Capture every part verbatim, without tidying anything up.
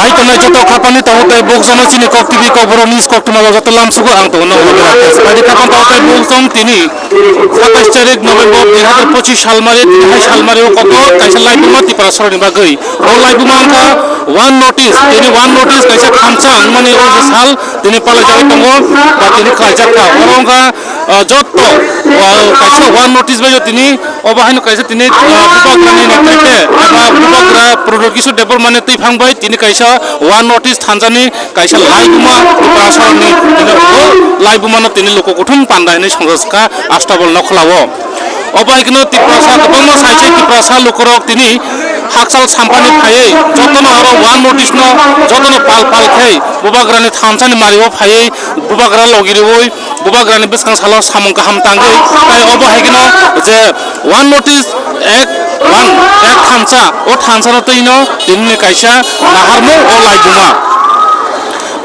Hai tongnai joto khapangni tongo tei bukjano chini Kok T V Kokborok news koktwma o joto lamsugo ang tongo nogo Rakesh. Hai khapang tongo tei bukjong tini satais tarik November dui hazar pochis salmari tini hai salmari o kotor kaisa laibuma Tiprasarokni bagwi. O laibuma wngkha One North East, tini One North East kaisa thansa wngmani o je sal tini palai jagwi tongo ba tini khlaijak kha. Oro wngkha, ah, jotto, ah, kaisa One North East bai tini obo haino kaisa tini, ah, bubagrani netrite eba bubagra Pradyot Kishore Debbarmani twiphang bai tini kaisa One North East thansani kaisa laibuma Tiprasarokni tini o laibumano tini luku kuthum panda hinwi songjakha Astabal Nokhla o. Obo hai kheno Tiprasa kwbangma saisai Tiprasa lukurok tini hakchal sampani phaiwi jotono oro One North East no jotono pal pal khai bubagrani thansani mario phaiwi bubagra logi riwi bubagrani bwskang salo samung kaham tangwi tai obo hai kheno je One North East ek one ek thansa o thansano twino tinini kaisa naharmung o laibuma.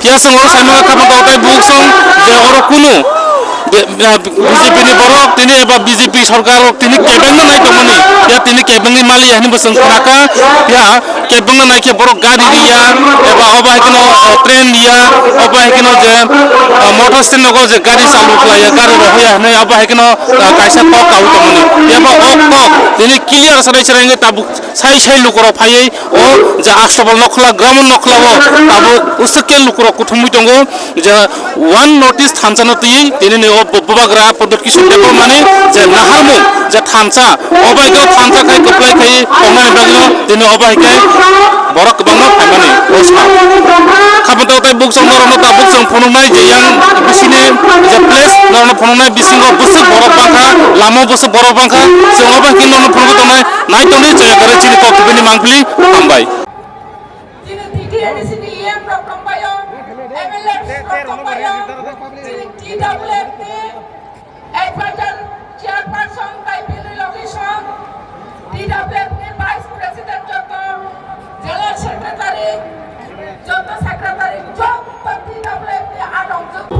Phiya chwng oro saimano khapang tei buk chwng je oro kunu B J P ni borok tini eba B J P sorkar rok tini kebengma nai tongmani, ya tini kebengwi mali ya hinwi bo chwng khnakha, ya kebengma nai khe borok gari riya eba obo hai kheno, uh, train riya, obo hai kheno je, uh, motor stand nogo je gari chalu khlaiya, gari rohoya hinwi obo hai kheno, uh, kaisa kok kaui tongmani, ya bo o kok tini clear sanai sanai wngwi tabuk sai sai lukurok phaiwi o je Astabal Nokhla, Gramon Nokhla o tabuk uswk khe lukurok kuthumwi tongo. Je One North East thansa no twi tini ni o bu-, bubagra Pradyot Kishore Debbarmani je naharmung je thansa o bai khe thansa khai kwplai khai tongnani bagwi no tini o bai khe borok kwbangma phaimani o sa. Khabangtao tei bukchang norok no tabuk chwng phunuknai je yang bisini je place norok no phunuknai bisingo bwswk borok bangkha, lama o bwswk borok bangkha, chwng o bai khe norok no phunukgwi tongnai, nai tongdi chaya kare chini kok tubini mangpili hambai. Chini T T A D C ni E M rok tongbaio, M L A rok tongbaio, chini T W F ni advisor chairperson bai bini location, T W F ni vice president joto, general secretary, joto secretary, joto T W F ni adong joto.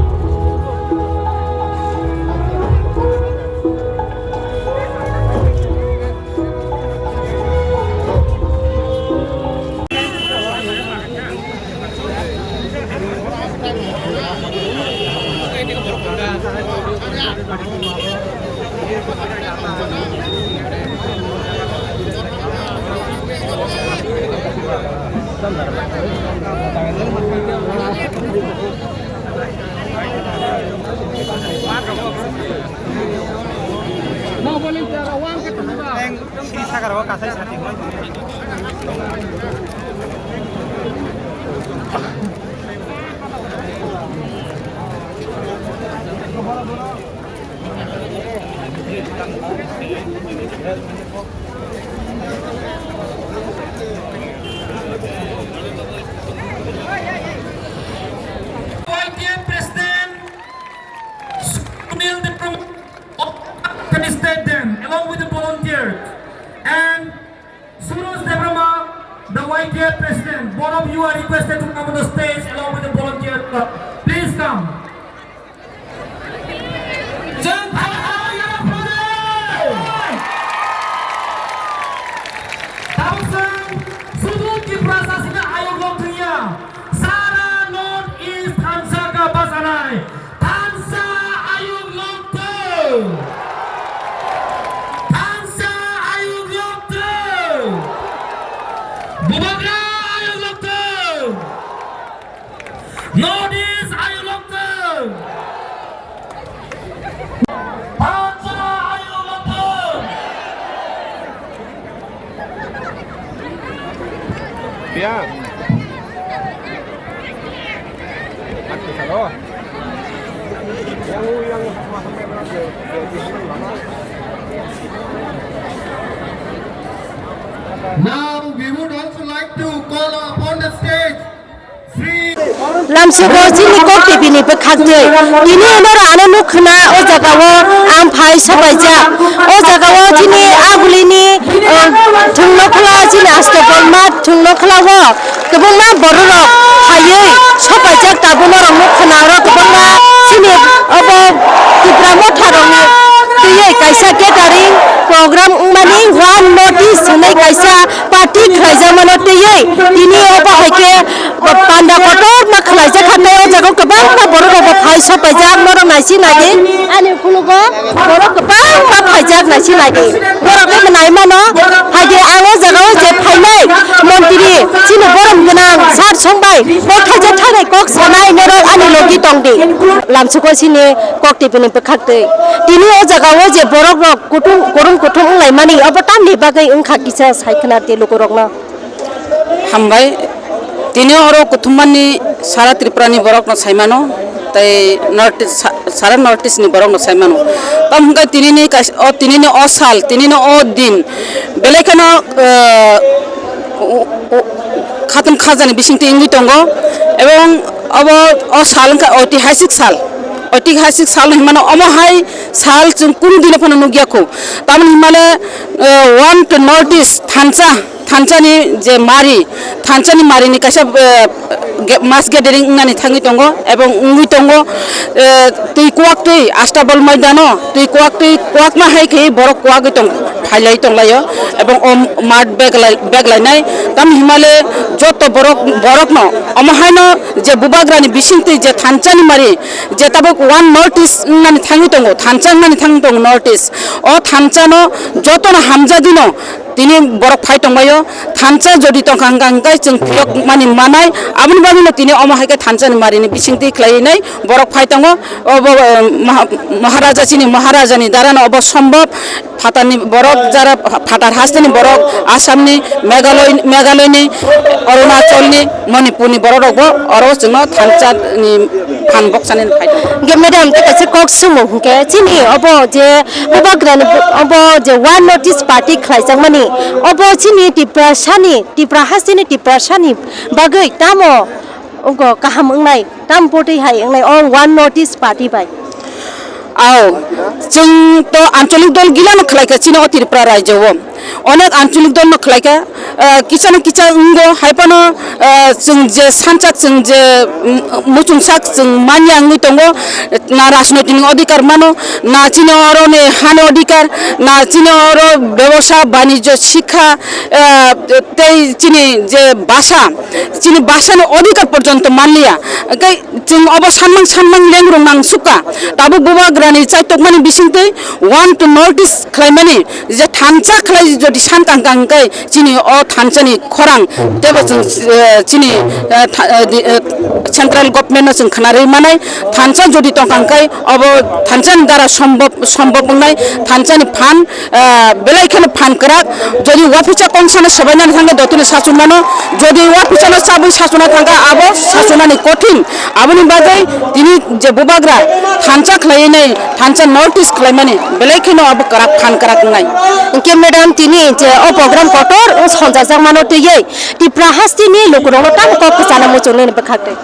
Sri Sagar o kasai sati. Y T F President Sunil Debbarma of State Dam, along with the volunteers, and Suraj Debbarma, the Y T F President, both of you are requested to come on the stage along with the volunteers. Please come. Jai Bharat, Jai Bharat. Tabuk chwng sudu Tiprasa sina ayuk lok thwiya. Sara North East thansa ka bachanai. Thansa ayuk lokthung. Thansa ayuk lokthung. Bubagra ayuk lokthung. North East ayuk lokthung. Thansa ayuk lokthung. Pia. Now we would also like to call upon the stage Sri Lamsugo chini kok T V ni bwkhak twi. Tini oro ano nuk khna o jaga o ang phai sopaijak. O jaga o chini agulini, uh, thwngno khwla chini Astabal ma thwngno khwla o. Kwbangma bororok phaiwi sopaijak tabuk norok nuk khna oro kwbangma chini obo Tipra motha rokni twiwi kaisa catering program wngmani One North East hwnwi kaisa party khlaijakmano twiwi tini obo hai khe Bangma borok rok bo phai sok paijak, norok nai si nai di. Ani khulugo borok kwbangma phaijak nai si nai di. Norok khe nai mano, phai di ang o jaga o je phainai montri, chini borom gwnang sir song bai kok thaijak thainai kok sanai norok ani logi tong di. Lamsuko sini kok tibini bwkhak twi. Tini o jaga o je borok rok kutung, kutung kutung wng lai mani, obo tamni bagwi wng kha kisa sai khna di luku rok no. Hambai. Tini oro kuthumani sara Tripura ni borok no sai mano, tei North East, sa-, sara North East ni borok no sai mano. Tamo hwnkhe tini ni kais-, o tini ni o sal, tini ni o din, belai kheno, eh, o, o, khatun khajani bisingtwi wngwi tongo, ebong obo o sal wngkha oitihasik sal, oitihasik sal hinmano omo hai sal chwng kunu dino phano nukya kho. Tamoni hinmale, eh, one to North East thansa, thansani je mari, thansani marini kaisa, eh, ge-, mass gathering wngnani thangwi tongo, ebong wngwi tongo, eh, twi kuwak twi Astabal maidano, twi kuwak twi kuwakma hai khe borok kuwagwi tong, phailai tonglaio, ebong o mat beglai, beglainai. Tam himale joto borok, borokno omo haino je bubagrani bisingtwi je thansani mari, je tabuk one North East wngnani thangwi tongo, thansa wngnani thangwi tongo North East. O thansano jotono hamjadino tini borok phai tongbaio. Thansa jodi tongkha hwnkha hwnkhe chwng phiyok mani manai. Aboni bagwino tini omo hai khe thansani marini bisingtwi khlaiwi nai borok phai tongo. Obo, eh, Maha-, Maharaja chini Maharajani darano obo sombhob. Phatarni borok, jara pha-, phatar hasteni borok, Assamni, Meghaloi-, Meghaloini, Arunachalni, Manipurni borok rokbo oro chwngno thansani phan boksani phai tongo. Ge madam, tei kaisa kok swngmung hwnkhe, chini obo je bubagrani bu-, obo je One North East Party khlaijakmani, obo chini Tiprasani, Tipra hasteni Tiprasani bagwi tamo wngkha kaham wngnai? Tam bwtwi hai wngnai o One North East Party bai? Ao, chwng to ancholik dol gilano khlaikha chini o Tripura rajyo o. Onek ancholik dol no khlaikha, ah, kisa na kisa wngo, hai phano, ah, chwng je sanchak, chwng je, mm, muchungsak, chwng manya wngwi tongo, na rajnoitik ni odhikar mano, na chini oro ni hani odhikar, na chini oro bebosa, banijyo, sikha, ah, tei chini je basa, chini basa ni odhikar porjonto manliya. Hwnkhe chwng obo sanmang sanmang lengrung nang sukha. Tabuk bubagrani chaitokmani bisingtwi one to North East khlaimani je thansa khlai jodi san kang kang hwnkhe chini o thansani khorang tebo chwng, eh, chini, eh, tha-, eh, di, eh, central government no chwng khna rwi manai. Thansa jodi tong kang khe obo thansani dara sombhob, sombhob wngnai. Thansani phan, ah, belai kheno phan kwrak. Jodi uaphisa kongsano swbainani thangkhe dotino sachunmano, jodi uaphisano chabwi sachuna thangkha abo sachunani kothin. Aboni bagwi tini je bubagra thansa khlaiwi nai, thansa North East khlaimani belai kheno abo kwrak, phan kwrak wngnai. Hwnkhe madam, tini je o program kotor wng songjagjakmano twiwi Tipra hasteni lukurokno tamo kok kwchana muchungnini bwkhak twi.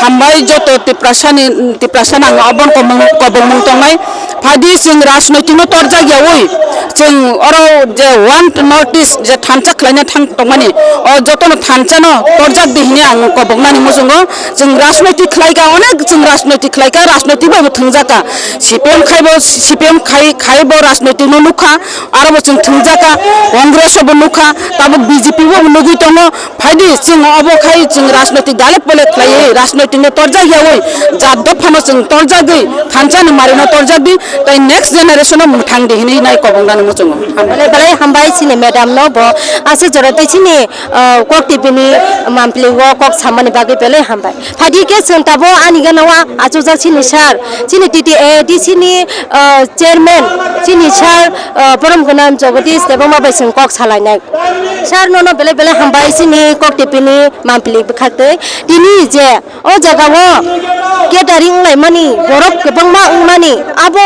Hambai joto Tiprasani, Tiprasani ang aboni kobong, kobongmung tongnai. Phaidi chwng rajnoitikno torjak yaui, chwng oro je one North East je thansa khlaina thang tongmani, o jotono thansano torjak di hwnwi ang koboknani muchungo. Chwng rajnoitik khlaika, onek chwng rajnoitik khlaika, rajnoitik bai bo thwngjaka. C P M khai bo, C P M khai, khai bo rajnoitikno nukha, aro bo chwng thwngjaka, Congress bo nukha, tabuk B J P bo nugwi tongo. Phaidi chwng obo khai chwng rajnoitik dalek belek khlaiwi, rajnoitikno torjak yaui, jat dophano chwng torjagwi, thansani marino torjagwi, tei next generation-o mwthang di hwnwi nai kobongnani muchungo. Belai belai hambai chini madam no bo aswk jora tei chini, ah, kok T V ni mampli o kok samani bagwi belai hambai. Phaidi khe chwng tabo ani gana o achukjak chini sir, chini T T A D C ni, ah, chairman, chini sir, ah, borom gwnang Jagadish Debbarma bai chwng kok salainai. Sir, nono belai belai hambai chini kok T V ni mampli bwkhaktwi. Tini je o jaga o catering wnglaimani, borok kwbangma wngmani, abo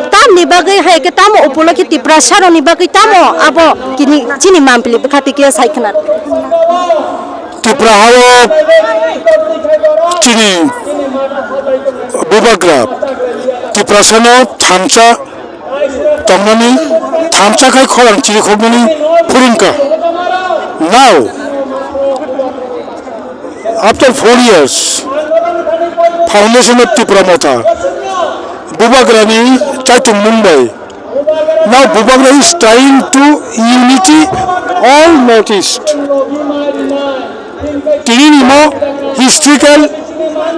tamni bagwi hai khe tamo upolokhe Tiprasa rokni bagwi tamo abo kini chini mampli bwkhaktwi khe sai khna. Tripura hao chini bubagra Tiprasano thansa tongnani, thansa khai khorang chirikhokmani phurungkha. Now, after four years, foundation of Tipra Motha, bubagrani chaitung mung bai, now bubagra is trying to unity all North East. Tini nimo he Historical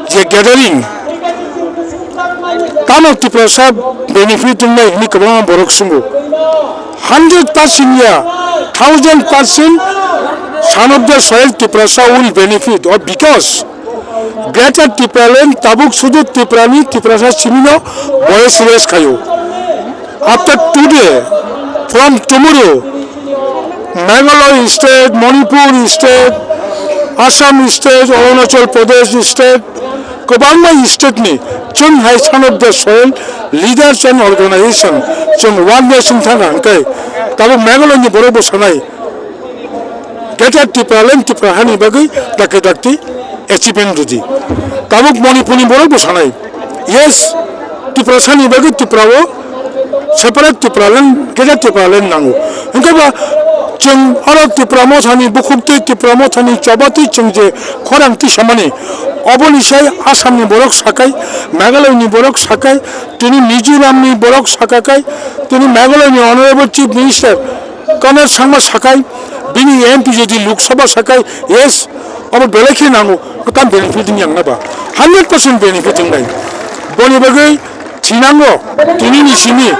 je gathering, tamo Tiprasa benefit wngnai hwnwi kwbangma borok swngo. Hundred percent ya, thousand percent son of the soil Tiprasa will benefit, or because Greater Tipraland tabuk sudu Tiprani, Tiprasa simino boyes rest khayo. After today, from tomorrow, Meghalaya state, Manipur state, Assam state, Arunachal Pradesh state, kwbangma state ni chwng hai son of the soil leaders and organization chwng one nation thang hwnkhe tabuk Meghalaya ni borok bo sanai Greater Tipraland Tipra hani bagwi dakti dakti achievement rwdi. Tabuk Manipur ni borok bo sanai, yes, Tiprasa ni bagwi Tipra o separate Tipraland, Greater Tipraland nango. Hwnkhe ba chwng oro Tipra mothani bukhuk twi, Tipra mothani choba twi chwng je khorang twi samani, oboni sai Assam ni borok sakai, Meghalaya ni borok sakai, tini Mizoram ni borok sakakai, tini Meghalaya ni Honorable Chief Minister Conrad Sangma sakai, bini M P jodi Lok Sabha sakai, yes, abo belai khe nango, tam benefit wng yang na ba, hundred percent benefit wng nai. Boni bagwi thinango, tini ni simi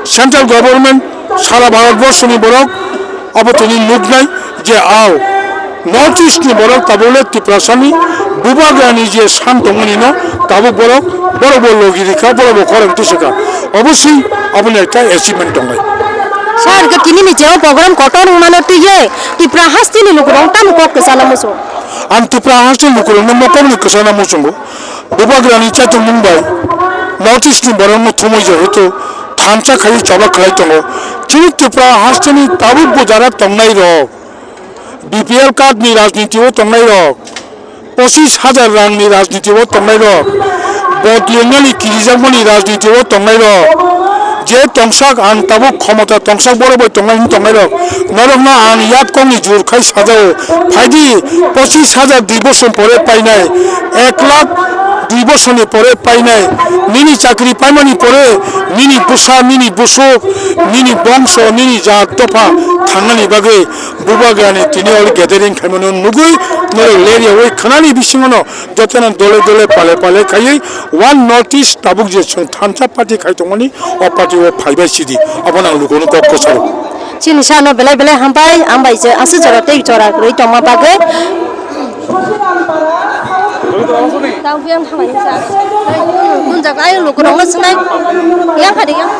central government, sara Bharat borso ni borok, abo tini nuknai je ao North East ni borok tabuk le Tiprasa ni bubagra ni je san tongmani no tabuk borok, borok bo logi rikha, borok bo khorang tisaka. Oboswi aboni ekta achievement tongnai. Sir, ke tini ni cheo program kotor wngmano twiye Tipra hasteni lukurok tamo kok kwchana muchung? Ang Tipra hasteni lukurokno mokol ni kwchana muchungo. Bubagrani chaithumung bai North East ni borokno thumwi jehetu thansa khai choba khlai tongo. Chini Tipra hasteni tabuk bo jara tongnai rok, B P L card ni rajniti o tongnai rok, pochis hajar rang ni rajniti o tongnai rok, vote lengnani kirijakmani rajniti o tongnai rok, je tongsak ang tabuk khomota tongsak borok bai tongnai hwn tongnai rok, norokno ang yak kok ni jur khai sajao, phaidi pochis hajar dui bosor pore painai, ek lakh dui bosor ni pore painai, nini chakri paimani pore nini bwsa, nini bwswk, nini bongso, nini jat dopha thangnani bagwi bubagrani tini oro gathering khaimano nugwi norok leryawi khwnani bisingono jotono dole dole pale pale khaiwi One North East tabuk je chwng thansa party khai tongmani o party o phaibai sidi, abono ang lukuno kok kwcharo. Chini sano belai belai hambai, hambai je aswk jora tei jora kwrwi tongma bagwi. Tang phiyang thanglai sa. Nunjak ayung lukurokno swnai. Yang khadi yang.